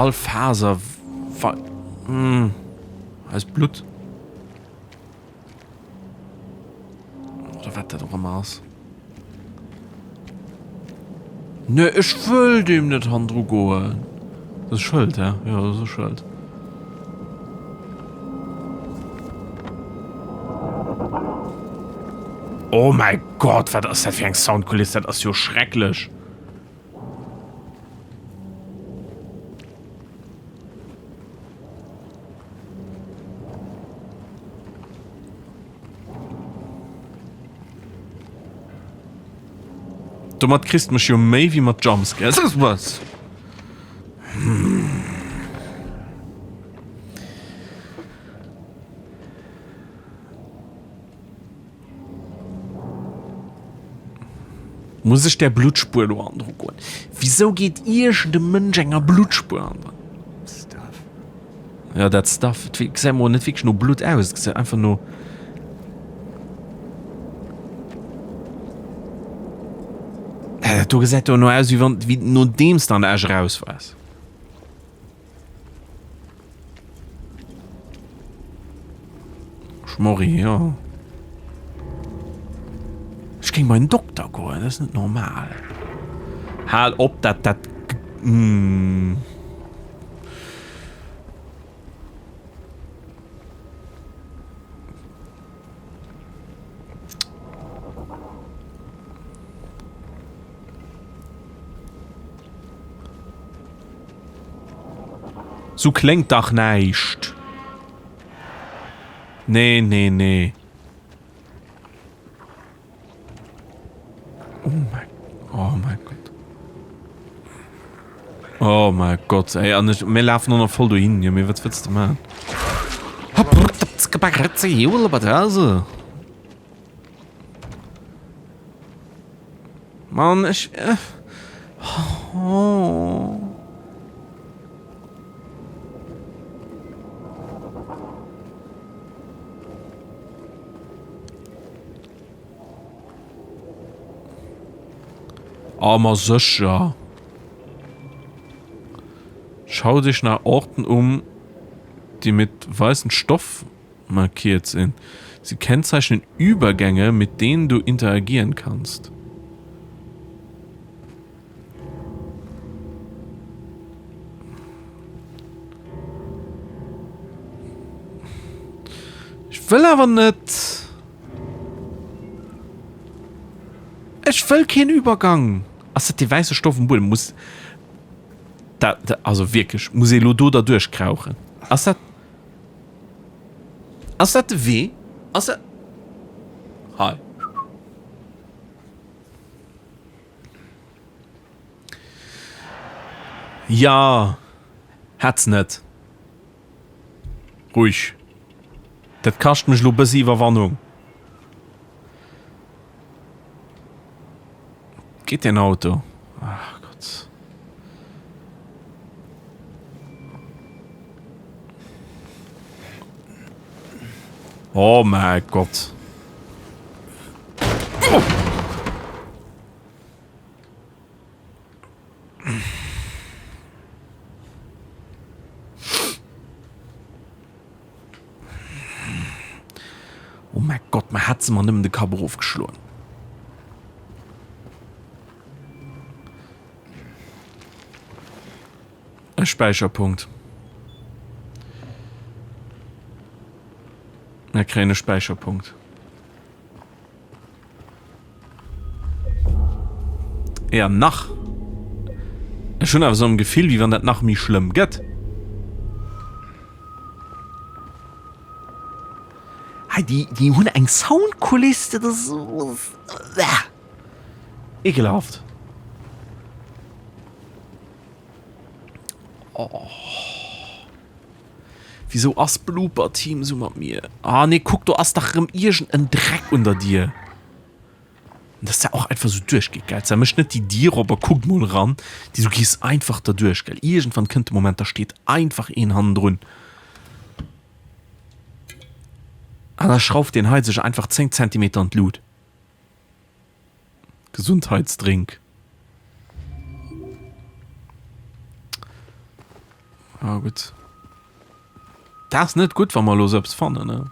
All Faser wa eist Blutt. Oder wat dat och ëmmer ass. Nee, ech wëll deem net hannendru goen. Dat ass e Schëld, hä? Jo, dat ass e Schëld. Oh mäi Gott, wat ass dat fir eng Soundkuliss? Dat ass jo schrecklech. Domat kriss de mech jo méi wéi mat Jumpscares. Was? Muss ech där Bluttspuer do andru goen? Wisou geet iergend e Mënsch enger Bluttspuer andran? Stuff. Ja, dat Stuff. Et gesäit mol net wierklech no Blutt aus. Et gesäit einfach no. Dat do gesäit do no aus, wéi wann, wéi nodeems de an der Äsch eraus waars. Schmorri, jo. Ech géing bei den Dokter goen, dat ass net normal. Hal op, dat, dat, mm. Sou kléngt dach näischt. Nee, nee, nee. Oh mein, oh mein Gott. Oh mein Gott, ey, an ech, mir lafen och nach voll dohin. Jo, mee wat wëlls de maachen? Mann, ech... Oh. Oh, ma sécher. Schau dich nach Orten um, die mit weißem Stoff markiert sind. Sie kennzeichnen Übergänge, mit denen du interagieren kannst. Ech wëll awer net. Ech wëll keen Übergang. Ass dat dee wäisse Stoff um Buedem? Muss dat, also wierklech, muss ee lo do derduerch krauchen? Ass dat. Ass dat de Wee? Ass dat. Hei. Ja, hetz net. Ruhig. Dat kascht mech lo bëssi Iwwerwannung. Geet deen Auto? Ach Gott. Oh mäi Gott. Oh. Oh mäi Gott, mä hätt se mer nëmmen de Kapp erofgeschloen. E Späicherpunkt. Mir kréien e Späicherpunkt. Ja, nach. Ech hunn awer esou am Gefill, wéi wann dat nach méi schlëmm gëtt. Hei, déi, déi hunn eng Soundkuliss, dat ass esou ekelhaft. Oh. Wieso ass Blooper Team sou mat mir? Ah nee, kuck, do ass dach rëm iergend en Dreck un der Dier. An dass der och einfach sou duerchgeet, gell? Se mécht net déi Dier op a kuckt mol eran. Déi, du gees einfach derduerch, gell? Iergendwann kënnt de Moment, da steet einfach een hannendrun. An da schrauft deen hei sech einfach 10 Zentimeter an d'Lut. Gesundheitsdrink. Ah gutt. Dat ass net gutt, wa mer elo esou eppes fannen, ne?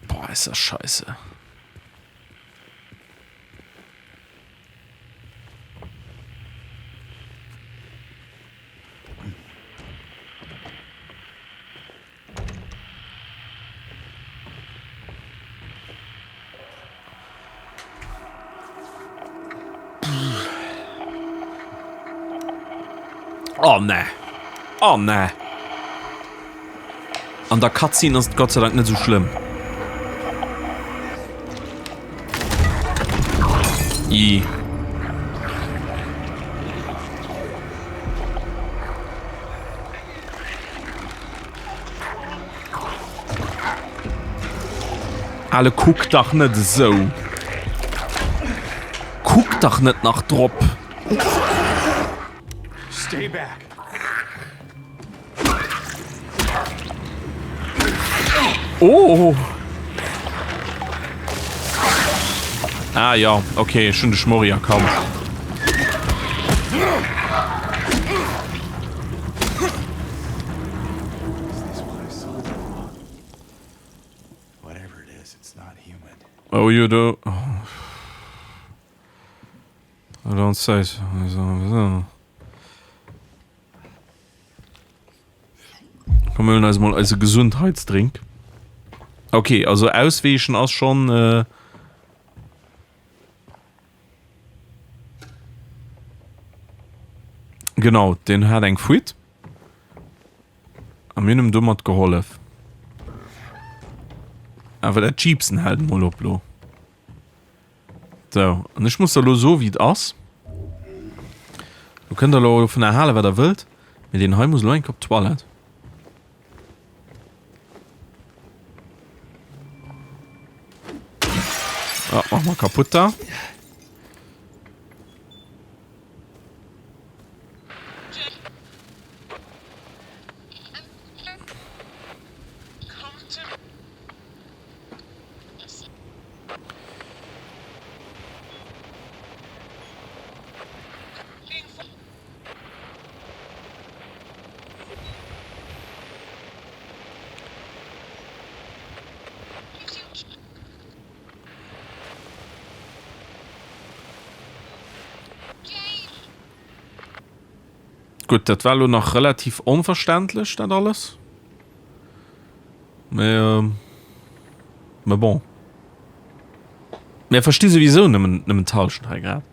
Boah, ist das scheiße. Oh ne. Oh ne. An der Cutscene ass et Gott sei Dank net sou schlëmm. I. Ale kuck dach net esou. Kuck dach net nach drop. Stay back. Oh. Ah ja, okay, ech hunn de Schmorri erkannt. Oh you do. Oh. I don't say so. Komm mir huelen eis mol eise Gesundheitsdrink. Okay, also ausweechen ass schon äh Genau, den hat eng Fuite. A mir hunn em domat gehollef. Awer dat Jeepsen hält mol op lo. Sou, an ech muss der elo soen, wéi et ass. Do kënnt der elo dovunner halen, wat der wëllt, mee deen hei muss elo eng Kéier op d'Toilette. Ah, mach mal kaputt da. Gutt, dat war elo nach relativ onverständlech, dat alles. Mee, mee bon. Mir versti souwisou nëmmen, nëmmen d'Hallschent hei grad.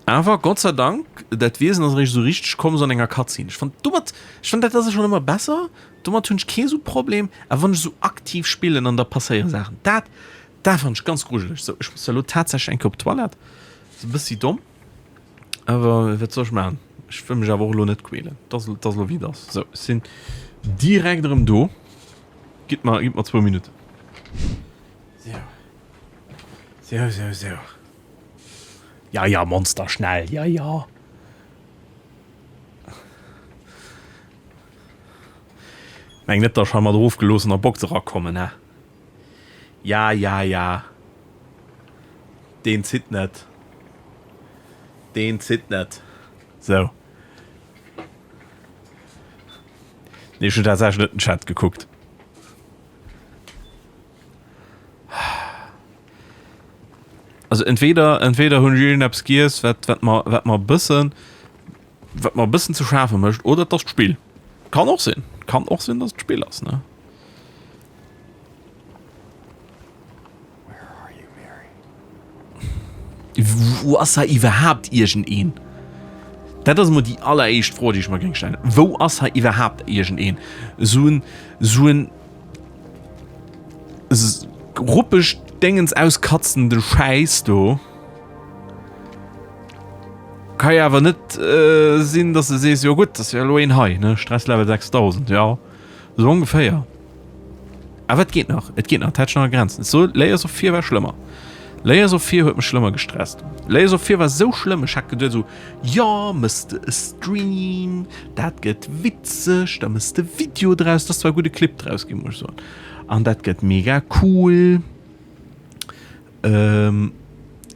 Awer Gott sei Dank, dat Wiesen ass eréischt esou richteg komm, esou an enger Cutscene. Ech fand domat, ech fand dat ass schonn ëmmer besser, domat hunn ech kee sou Problem, awer wann ech esou aktiv spillen an da passéiere Saachen, dat, dat fand ech ganz grujeleg. Sou, ech muss elo tatsächlech eng Kéier op d'Toilette, ass e bëssi domm. Awer wat soll ech maachen? Ech wëll mech awer och elo net quälen. Et ass, et ass elo wéi et ass. Sou, ech sinn direkt erëm do. Gitt mer, gitt mer zwou Minutten. Sou. Sou, sou, sou. Ja, ja, Monster, schnell, ja, ja. Meng net, dass ech hei mat erofgeloossener Box erakommen, hä? Ja, ja, ja. Deen zitt net. Deen zitt net. Sou. Nee, ech hunn tatsächlech net den Chat gekuckt. Also entweder, entweder hunn ech iergendeppes giess, wat, wat mer, wat mer e bëssen, wat mer e bëssen ze schafe mécht, oder et ass d'Spill. Kann och sinn. Kann och sinn, dass et d'Spill ass, ne? Wou ass hei iwwerhaapt iergendeen? Dat ass emol déi alleréischt Fro, déi ech mer géing stellen. Wou ass hei iwwerhaapt iergendeen? Esou en, esou en ruppegt Déngens auskatzende Schäiss do ka jo awer net sinn, dass de sees, jo gutt, ass jo elo een hei, ne, Stresslevel 6000, jo, esou ongeféier. Awer et geet nach, et geet nach, et hält sech nach a Grenzen. So, Layers of Fear war schlëmmer. Layers of Fear huet mech schlëmmer gestresst. Layers of Fear war sou schlëmm, ech hat geduet sou, jo, mëss de e Stream, dat gëtt witzeg, da mëss de Video draus, dat ass zwar e gudde Clip draus ginn, muss ech soen, an dat gëtt mega cool.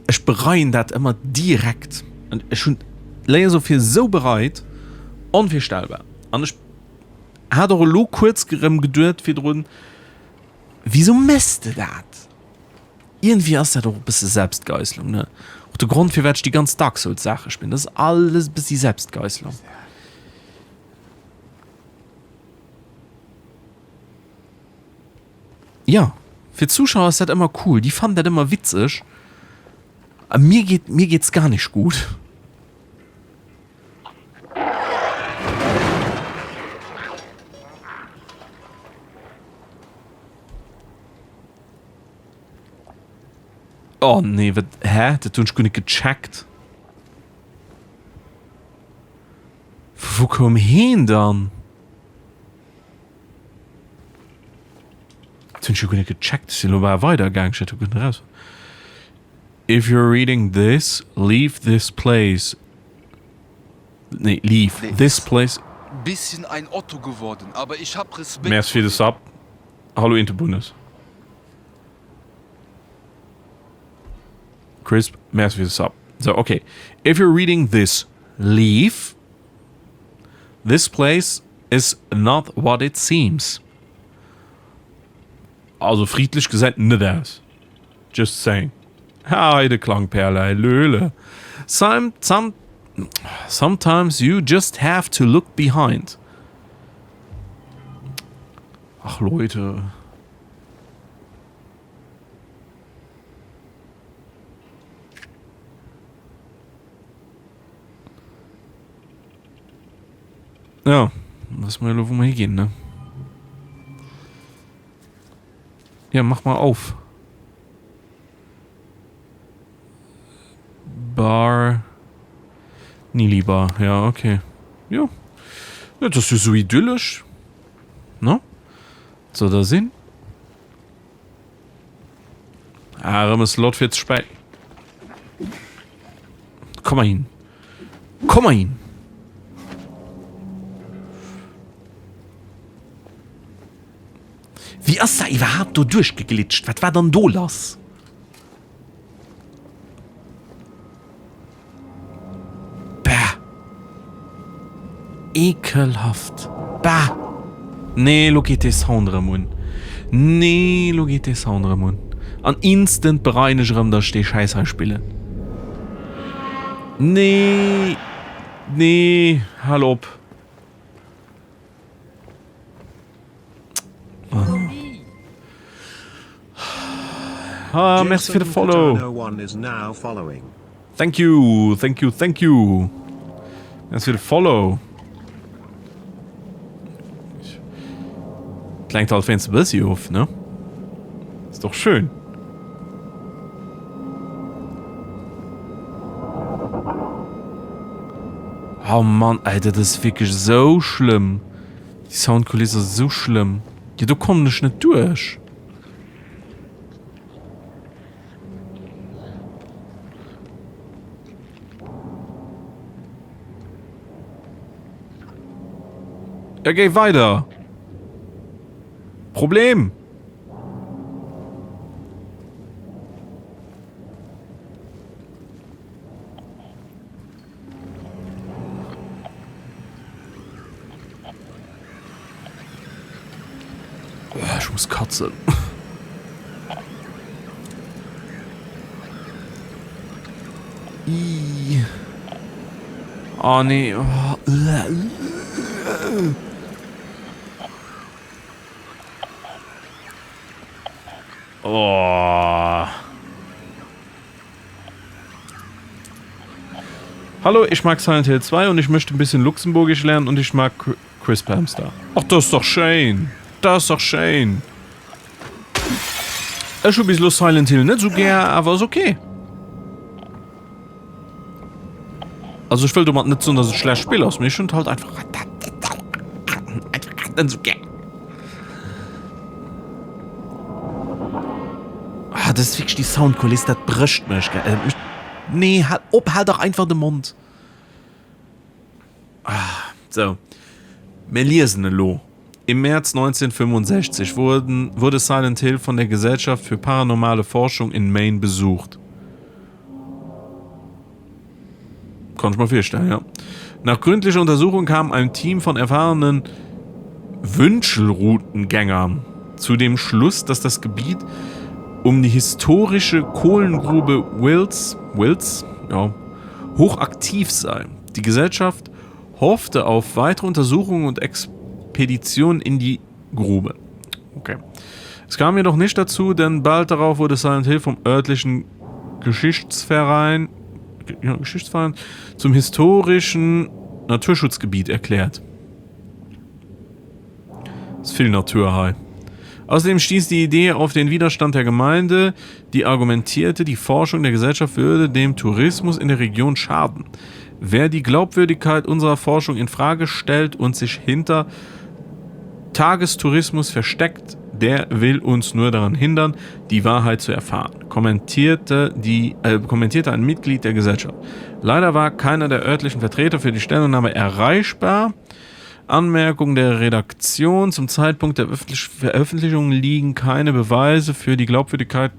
Ech bereien dat ëmmer direkt. An ech hunn Layers of Fear sou bereit, onvirstellbar. An ech hat och elo kuerz erëm geduet virdrun, Wisou méchs de dat? Iergendwéi ass dat och e bësse Selbstgeisselung, ne? Och de Grond firwat ech déi ganz Dark Souls Saache spillen, dat ass alles e bëssi Selbstgeisselung. Jo, fir d'Zuschauer ass dat ëmmer cool, déi fannen dat ëmmer witzeg. A mir geet, mir geht's gar nicht gut. Oh nee, wat, hä? Dat hunn ech guer net gecheckt. Vu wou koum heen dann? Dat hunn ech jo guer net gecheckt. Ech sinn elo bal weidergaang, ech hätt jo kënnen eraus. If you're reading this, leave this place. Nee, leave this place. Bisschen ein Otto geworden, aber ich hab Respekt Merci vor fir de dir. Sub. Hallo Intebunnes. Crisp, merci fir de Sub. So, okay. If you're reading this, leave. This place is not what it seems. Also friedlech gesäit net aus. Just saying. Hi de Klangperle, hey Löle. Some, some, sometimes you just have to look behind. Ach Leute. Ja, wësse mer elo wou mer higinn, ne? Ja, mach mal auf. Bar. Nili Bar, ja, okay. Jo. Ja, das ist jo sou idyllesch. Ne? Soll da sinn. Ah, erëm e Slot fir ze späi. Komm mal hin. Komm mal hin. Wéi ass da iwwerhaapt do duerchgeglitscht? Wat war dann do lass? Bah! Ekelhaft! Bah! Nee, lo geet dee Sound erëm un. Nee, lo geet dee Sound erëm un. An instant bereien ech erëm, dass ech dee Schäiss hei spillen. Nee! Nee, hal op! Ah, merci fir de Follow. Thank you, thank you, thank you. Merci fir de Follow. Klengt halt wéinst e bëssi of, ne? Ist doch schön. Oh Mann, ey, dat ass wierklech esou schlëmm. Déi Soundkuliss ass esou schlëmm. Jo, do kommen ech net duerch. Ja, géi weider. Problem. Oh, ich muss katzen. Ih. Oh nee. Oh. Oh. Hallo, ich mag Silent Hill 2 und ich möchte ein bisschen Luxemburgisch lernen und ich mag Chris Hamster. Ach, das ist doch schön. Das ist doch schön. Ech hu bis elo Silent Hill net sou gär, awer ass okay. Also ech wëll domat net soen, dass et schlecht Spill ass, mee ech hunn et halt einfach net sou gär. dat ass wierklech déi Soundkuliss, dat brécht mech, gell. Dat mécht, nee, hal op, hal dach einfach de Mond. Ah, sou, mir liesen elo. Im März 1965 wurden, wurde Silent Hill von der Gesellschaft für paranormale Forschung in Maine besucht. Kann ich mir virstellen, ja. Nach gründlicher Untersuchung kam ein Team von erfahrenen Wünschelroutengängern zu dem Schluss, dass das Gebiet um die historische Kohlengrube Wills, Wills, ja, hochaktiv sei. Die Gesellschaft hoffte auf weitere Untersuchungen und Expeditionen in die Grube. Okay. Es kam jedoch nicht dazu, denn bald darauf wurde Silent Hill vom örtlichen Geschichtsverein, ja, Geschichtsverein zum historischen Naturschutzgebiet erklärt. Ist vill Natur hei. Außerdem stieß die Idee auf den Widerstand der Gemeinde, die argumentierte, die Forschung der Gesellschaft würde dem Tourismus in der Region schaden. Wer die Glaubwürdigkeit unserer Forschung in Frage stellt und sich hinter Tagestourismus versteckt, der will uns nur daran hindern, die Wahrheit zu erfahren, kommentierte, die, äh, kommentierte ein Mitglied der Gesellschaft. Leider war keiner der örtlichen Vertreter für die Stellungnahme erreichbar. Anmerkung der Redaktion: Zum Zeitpunkt der Veröffentlichung liegen keine Beweise für die Glaubwürdigkeit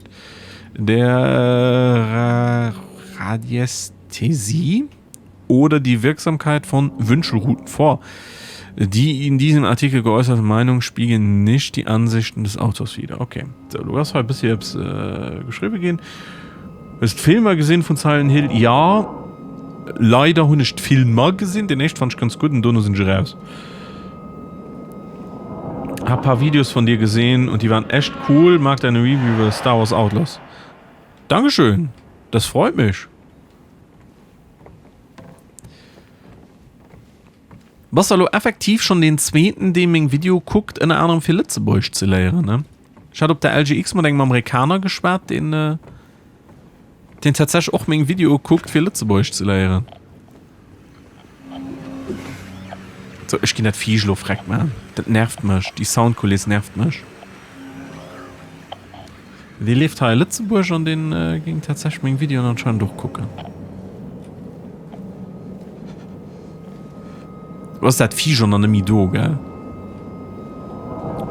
der Radiästhesie oder die Wirksamkeit von Wünschelruten vor. Die in diesem Artikel geäußerte Meinung spiegeln nicht die Ansichten des Autors wider. Okay, so, du hast halt bis jetzt äh, geschrieben gehen. Hues d'Filmer gesinn vun Silent Hill? Jo, leider hunn ech d'Filmer gesinn. Deen éischt fand ech ganz gutt an dono sinn ech eraus. Hab paar Videos von dir gesehen und die waren echt cool. Mag deine Review über Star Wars Outlaws. Dankeschön, das freut mich. Bass elo effektiv schon deen zweeten dee meng Video kuckt, ënner anerem fir Lëtzebuergesch ze léieren ne? Ech hat op der LGX mat engem Amerikaner geschwat deen deen tatsächlech och meng Videoe kuckt fir Lëtzebuergesch ze léieren. Sou ech ginn dat Viech elo freck man, dat nervt mech, déi Soundkuliss nervt mech. Dee lieft hei a Lëtzebuerg an deen géing tatsächlech meng Videoen anscheinend och kucken. Lo ass dat Vieh schon nach net méi do, gell?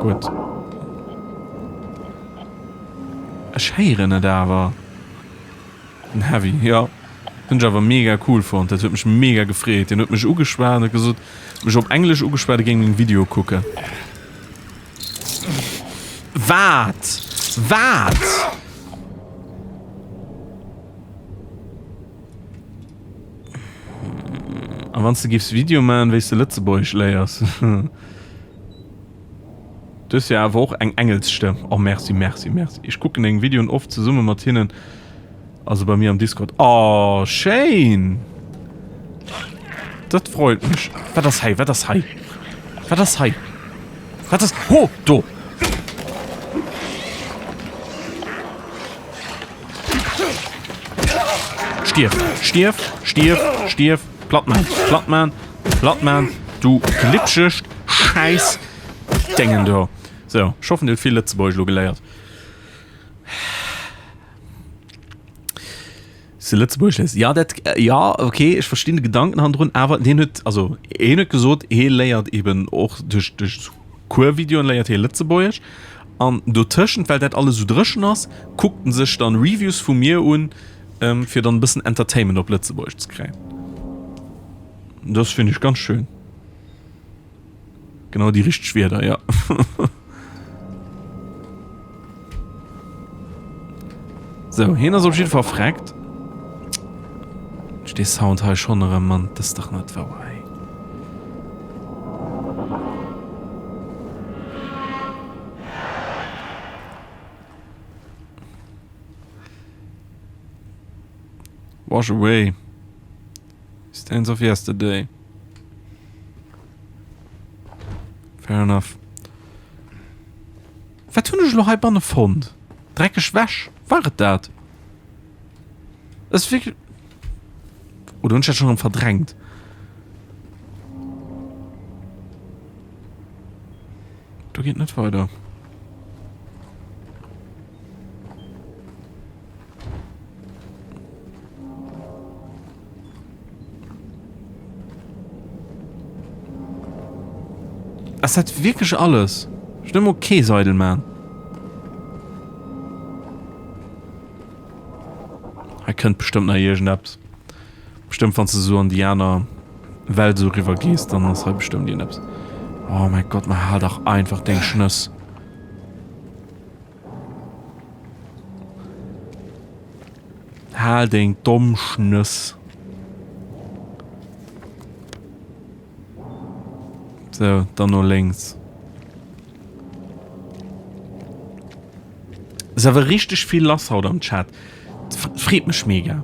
Gutt. Ech héieren et awer. Den Heavy, jo. Hunn ech awer mega cool fonnt. Dat huet mech mega gefreet. Deen huet mech ugeschwat an huet gesot, mech op Englesch ugeschwat, e géing meng Videoe kucken. Wat? Wat? A wann s de giffs Video man wéi s de Lëtzebuergesch léiers. Du hues jo awer och eng Engelsstëmm. Oh merci, merci, merci. Ech kucken deng Videoen oft zesumme mat hinnen, also bei mir am Discord. Oh schéin! Dat freut mech. Wat ass hei? Wat ass hei? Wat ass hei? Wat ass. Ho! Do! Stierf! Stierf! Stierf! Stierf! Platt man! Platt man! Platt man! Du glitschegt Schäiss Dengen do! So, ech hoffen dir hutt vill Lëtzebuergesch elo geléiert. Se Lëtzebuergesch léiers. Ja, dat, ja, okay, ech verstinn de Gedanken hannendrun, awer deen huet, also hien huet gesot, hie léiert eben och duerch, duerch Cours-Videoen léiert hie Lëtzebuergesch. An dotëschent, well dat alles esou dréchen ass, kuckt en sech dann Reviews vu mir un, fir dann e bëssen Entertainment op Lëtzebuergesch ze kréien. Das finde ich ganz schön. Genau déi richteg Wierder, ja. Sou, hien ass op jidde Fall freckt. Dee Sound hei schonn erëm, Mann, dat ass dach net wouer, ey. Wash away stains of yesterday. Fair enough. Wat hunn ech elo heibanne fonnt? Dreckeg Wäsch? War et dat? Ass wierklech. Oder hunn ech dat schonn erëm verdrängt? Do geet net weider. Ass dat wierklech alles? Ech wëll mol kee Seidel man. Hei kënnt bestëmmt nach iergendeppes. Bestëmmt wann s de sou an déi aner Welt sou riwwer gees, dann ass hei bestëmmt iergendeppes. Oh mäi Gott, ma hal dach einfach deng Schnëss. Hal deng domm Schnëss. Sou, dann no lénks. Ass awer richteg vill lass haut am Chat. Freet mech mega.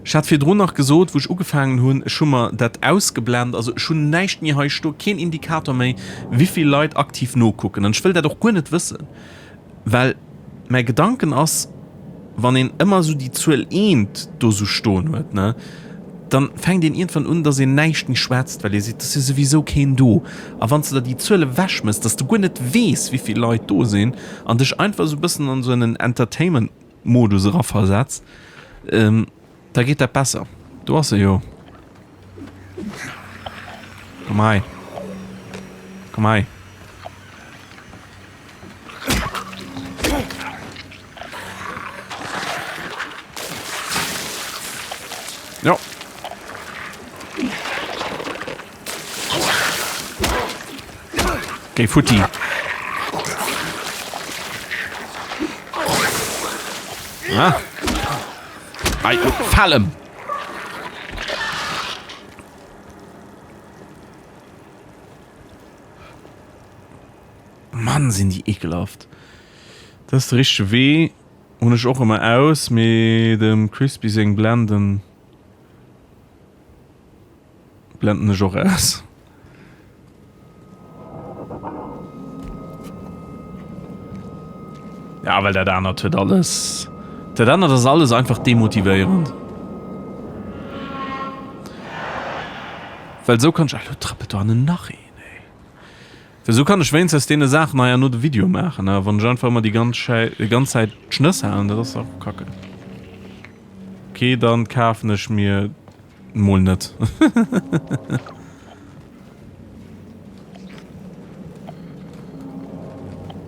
Ech hat virdrun nach gesot, wou ech ugefaangen hunn, ech hu mer dat ausgeblend, also ech hunn näischt méi hei stoen, keen Indikator méi, wéivill Leit aktiv nokucken. An ech wëll dat och guer net wëssen. Well mäi Gedanken ass, wann een ëmmer esou déi Zuel eent do esou stoen huet, ne, dann fänkt een iergendwann un, dass een näischt méi schwätzt, well ee seet, et ass jo souwisou keen do. A wann s de der déi Zuel ewechmëss, dass de guer net weess, wéi vill Leit do sinn an dech einfach esou e bëssen an esou en Entertainment-Modus eraversetzt, da geet dat besser. Do ass e jo. Komm hei. Komm hei. Ja. Géi futti. Ah. Ei, fal ëm. Mann, sinn déi ekelhaft. Dat ass de richtege Wee. Hunn ech och ëmmer aus, mee dem Crispy seng Blenden blenden ech och aus. Ja, well dat anert huet alles, dat anert ass alles einfach demotivéierend. Well esou kann ech, ah, lo trëppelt do hannen nach een, ey. Well esou kann ech wéinst aus deene Saachen hei herno de Video maachen, a wann ech einfach ëmmer déi ganz Schäi, déi ganz Zäit d'Schnëss halen, dat ass dach och kacke. Okay, dann kafen ech mir mol net.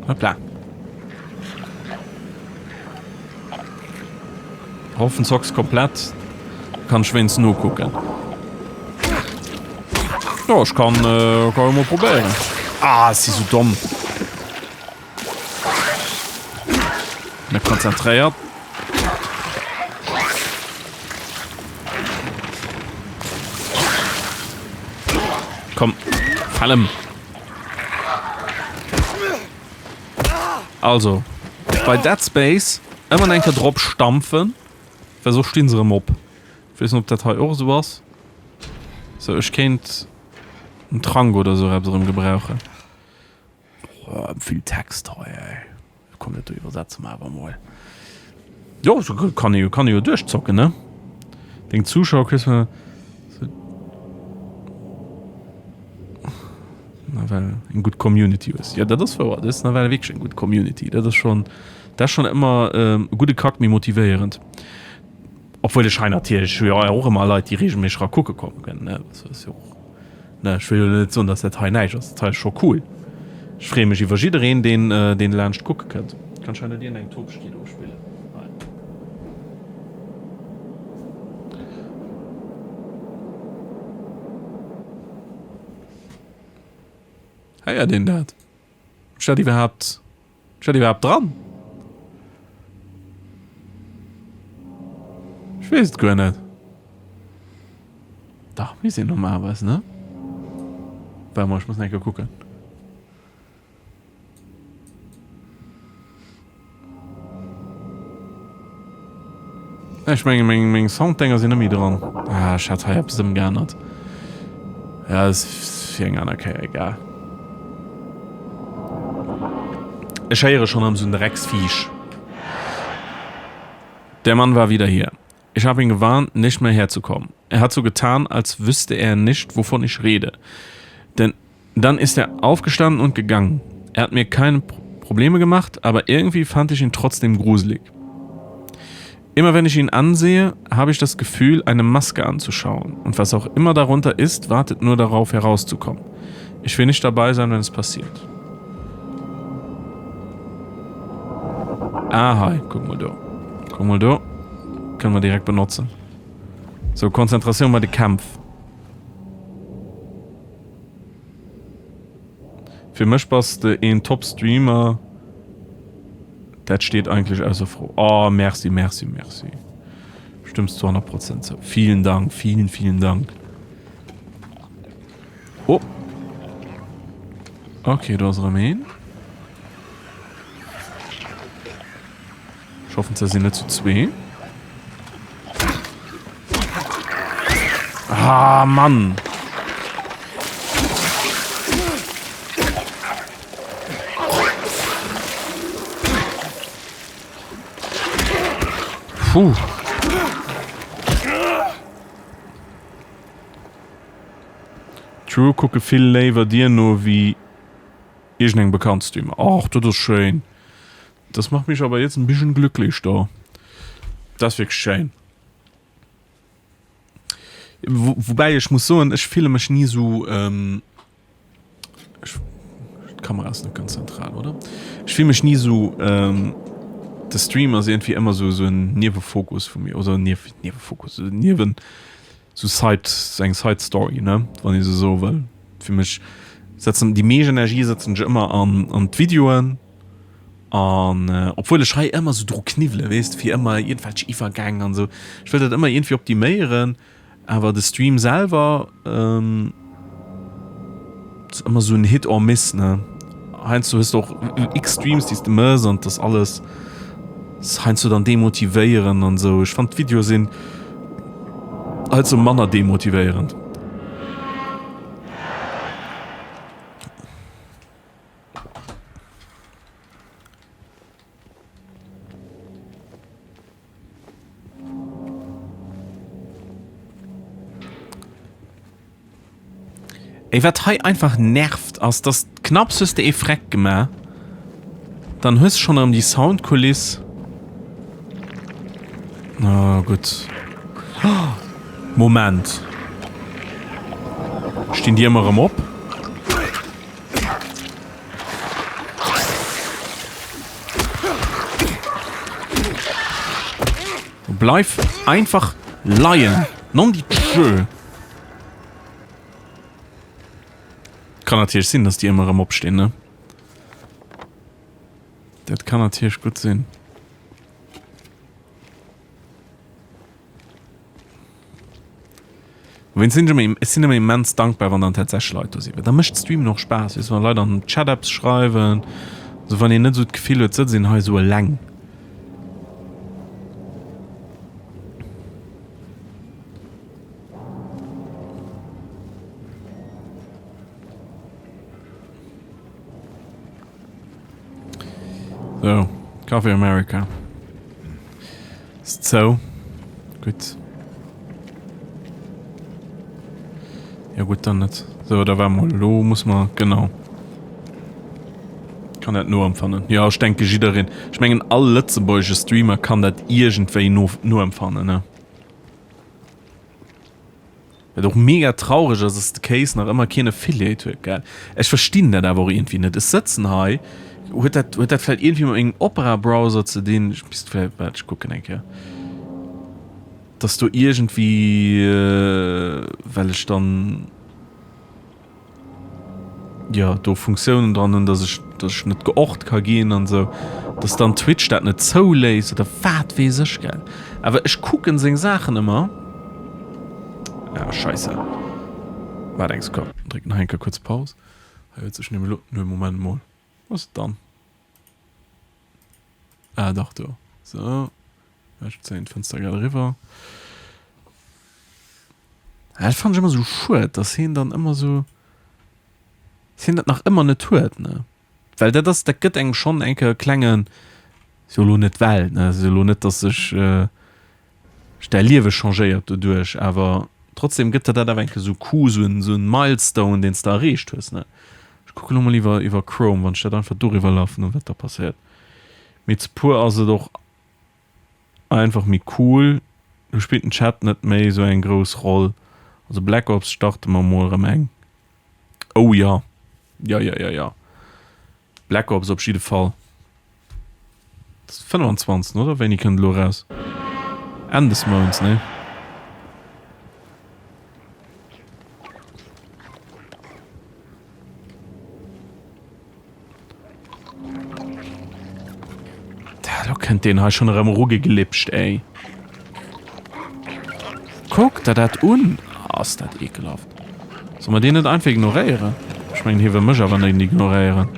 Hoppla. Hoffen zocks komplett. Kann ech wéinst nokucken. Jo, ech kann, äh, kann jo mol probéieren. Ah, ech si sou domm. Net konzentréiert. Komm, fall em. Also, bei Dead Space ëmmer eng Kéier drop stampfen, well soss stinn se erëm op. Ech weess net, ob dat hei och esou ass. Sou, ech kéint en Trank oder esou eppes erëm gebrauchen. Oh, vill Text hei, ey. Komm, dat do iwwersetze mer awer emol. Jo, so kann ee kann ee jo duerchzocken, ne? Deng Zuschauer kriss du nawell eng gutt Community hues. Jo, dat ass wouer, du hues nawell wierklech eng gutt Community. Dat ass schonn, dat ass schonn ëmmer e gudde Kack méi motivéierend. Obwuel ech hei natierlech, ech hu jo och ëmmer Leit, déi reegelméisseg era kucke kommen kënnen, ne? Dat ass jo och. Ne, ech wëll jo net soen, dass dat hei näischt ass. Dat hei ass scho cool. Ech freeë mech iwwer jiddereen, deen, deen laanscht kucke kënnt. Kann ech hei net iergendeng Topegkeet ofspillen? Hei. Héiert een dat? Ass dat iwwerhaapt, ass dat iwwerhaapt dran? Ech weess et guer net. Dach, mir sinn normalerweis, ne? Warte mal, ech muss nach eng Kéier kucken. Ech menge meng meng Sounddenger sinn net méi dran. Ah, ech hat hei eppes ëmgeännert. Ja, ass fir eng aner Kéier, egal. Ech héiere schonn erëm sou en Drecksviech. Der Mann war wieder hier. Ich habe ihn gewarnt, nicht mehr herzukommen. Er hat so getan, als wüsste er nicht, wovon ich rede. Denn dann ist er aufgestanden und gegangen. Er hat mir keine Probleme gemacht, aber irgendwie fand ich ihn trotzdem gruselig. Immer wenn ich ihn ansehe, habe ich das Gefühl, eine Maske anzuschauen. Und was auch immer darunter ist, wartet nur darauf herauszukommen. Ich will nicht dabei sein, wenn es passiert. Ah, hei, kuck mol do. Kuck mol do. Kënne mer direkt benotzen. Sou, Konzentratioun bei de Kämpf. Fir mech bass de een Top Streamer, dat steet eigentlech ausser Fro. Oh merci merci merci, stëmms zu 100 Prozent zou. Vielen Dank, vielen vielen Dank. Oh ok, do ass erëm een. Ech hoffen se sinn net zu zwee. Ah, Mann! Puh. True, kucke vill léiwer dir no wéi iergendengem bekannt Streamer. Och, dat ass schéin. Das macht mich aber jetzt ein bisschen glücklich do. Das wirklich schéin. Wo, wobei ech muss soen, ech fille mech nie so ähm, ech, d'Kamera ass net ganz zentral, oder? Ech fille mech nie so ähm, de Stream ass irgendwie ëmmer so so en Niewefokus vu mir oder Niew, Niewefokus, Niewen so Side, so eng Side Story, ne, wann ee sou soe wëll. Fir mech setzen déi meescht Energie setzen ech ëmmer an an d'Videoen. An obwuel ech hei ëmmer sou dru kniwwelen, weess de, fir ëmmer iergendwelch Iwwergäng an esou, ech wëll dat ëmmer iergendwéi optiméieren, awer de Stream selwer ass ëmmer sou en Hit or Miss, ne. Heiansdo hues de och x Streams, déi s de mëss an 't ass alles ass heiansdo dann demotivéierend an esou. Ech fannen d'Videoe sinn heiansdo manner demotivéierend. Ey, wat hei einfach nervt ass, dass knapps hues de ee Freck gemaach, dann hues schon erëm déi Soundkuliss. Oh, gutt. Moment. Stinn déi ëmmer erëm op? Bleif einfach leien. Non die Tschö. Kann natierlech sinn, dass déi ëmmer erëm opstinn, ne? Dat kann natierlech gutt sinn. Wéinst sinn ech ëmmer, ech sinn ëmmer immens dankbar, wann dann tatsächlech Leit do sinn, well da mécht Streamen och Spaass, weess de, wann Leit an den Chat eppes schreiwen, esou wann een net esou d'Gefill huet, sëtzt een hei esou eleng. Sou, Café America. Ass zou. Gutt. Jo gutt, dann net. Sou, da war mol. Elo muss mer, genau. Kann dat noempfannen. Jo, ech denke jiddereen, ech mengen all lëtzebuergesche Streamer kann dat iergendwéi no noempfannen, ne? Wat och mega traureg ass, ass de Case nach ëmmer keen Affiliate huet, gell? Ech verstinn dat awer och iergendwéi net. Ech sëtzen hei, huet dat, huet dat vläicht iergendwéi mat mengem Opera-Browser ze dinn? Ech misst vläicht, waart, ech kucken eng Kéier. Dass do iergendwéi, well ech dann. jo do Funktiounen dran hunn, dass ech dass ech net geort ka ginn an esou, dass dann Twitch dat net zouléisst oder wat weess ech gell. Awer ech kucken seng Saachen ëmmer. Ah scheisse. Waart eng Sekonn, drécken hei eng Kéier kuerz Paus. Hei huet sech nämlech elo, nee Moment emol, wou ass et dann? Ah dach do. Sou, ech zéien d'Fënster grad eriwwer. Ah, dat fannen ech ëmmer sou schued, dass heen dann ëmmer sou, dass heen dat nach ëmmer net huet, ne? Well dat ass, dat gëtt engem schonn eng Kéier e klengen, ass jo elo net d'Welt, ne? Ass jo elo net, dass sech, sech däi Liewe changéiert doduerch, awer trotzdem gëtt der dat awer eng Kéier sou Coup, sou en, sou en Milestone, deen s de erreecht hues, ne? Ech kucken elo mol iwwer, iwwer Chrome, wann ech dat einfach doriwwer lafen hunn, wat da passéiert. Mee ze puer ass et och Einfach méi cool, do spillt den Chat net méi sou eng grouss Roll. Also Black Ops starte mer mol rem eng. Oh jo. Jo, jo, jo, jo. Black Ops op jidde Fall. Dat ass 25, oder? Wéini kënnt elo eraus? Enn des Mounts, nee? Lo kënnt deen hei schonn erëm erugeglipscht, ey. Kuck der dat un! Ass dat ekelhaft. Solle mer deen net einfach ignoréieren? Ech mengen, hie wëll mech awer net ignoréieren.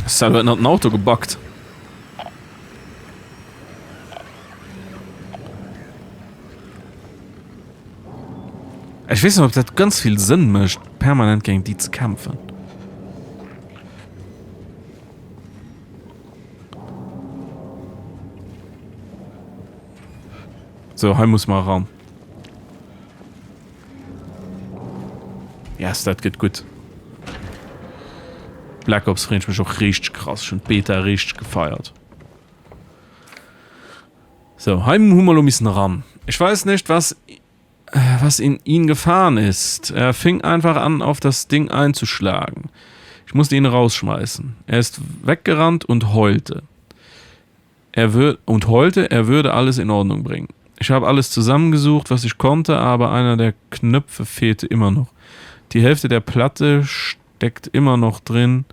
Sal huet nach den Auto gebackt. Ech weess net ob dat ganz vill Sënn mécht permanent géint déi ze kämpfen. Sou, hei muss mer eran. Yes, dat gëtt gutt. Black Ops freeën ech mech och richteg krass. Ech hunn d'Beta richteg gefeiert. So, hei hu mer lo missen eran. Ich weiß nicht, was, was in ihn gefahren ist. Er fing einfach an, auf das Ding einzuschlagen. Ich musste ihn rausschmeißen. Er ist weggerannt und heulte. Er wür und heulte, er würde alles in Ordnung bringen. Ich habe alles zusammengesucht, was ich konnte, aber einer der Knöpfe fehlte immer noch. Die Hälfte der Platte steckt immer noch drin,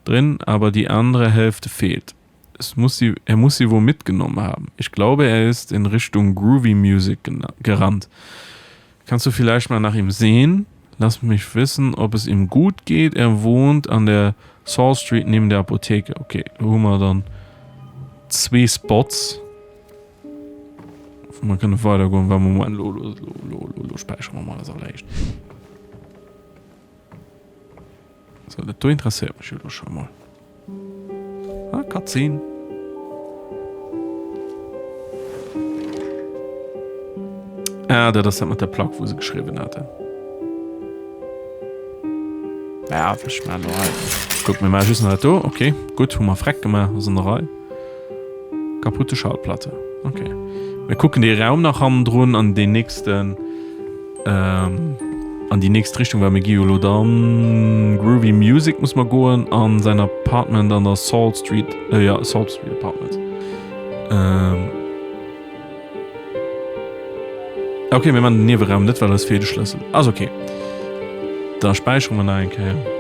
drin, aber die andere Hälfte fehlt. Es muss sie, er muss sie wohl mitgenommen haben. Ich glaube, er ist in Richtung Groovy Music gerannt. Kannst du vielleicht mal nach ihm sehen? Lass mich wissen, ob es ihm gut geht. Er wohnt an der Saul Street neben der Apotheke. Okay, do hu mer dann zwee Spots, wou mer kënne weidergoen, wa mer mol lo, lo, lo, lo, lo späichere mer mol als alleréischt. So, dat do interesséiert mech jo lo scho mol. Ah, Cutscene. Ah, dat ass dat mat der Plack, wou se geschriwwen haten. Ja, ech man lo hei. Guck, mir maache just nach dat do. Okay, gutt, hu mer Freck gemaach, ass an der Rei. Kaputte Schallplatte. Okay. Mir kucken dee Raum nach hannendrun an deen nächsten ähm, an déi nächst Richtung, well mir gi jo lo dann Groovy Music muss mer goen an säin Apartment an der Salt Street, äh, ja, Salt Street Apartment. Ähm, okay, mir man den Nieweraum net, well eis feelt de Schlëssel. Ass okay. Da späichere mer nach eng Kéier.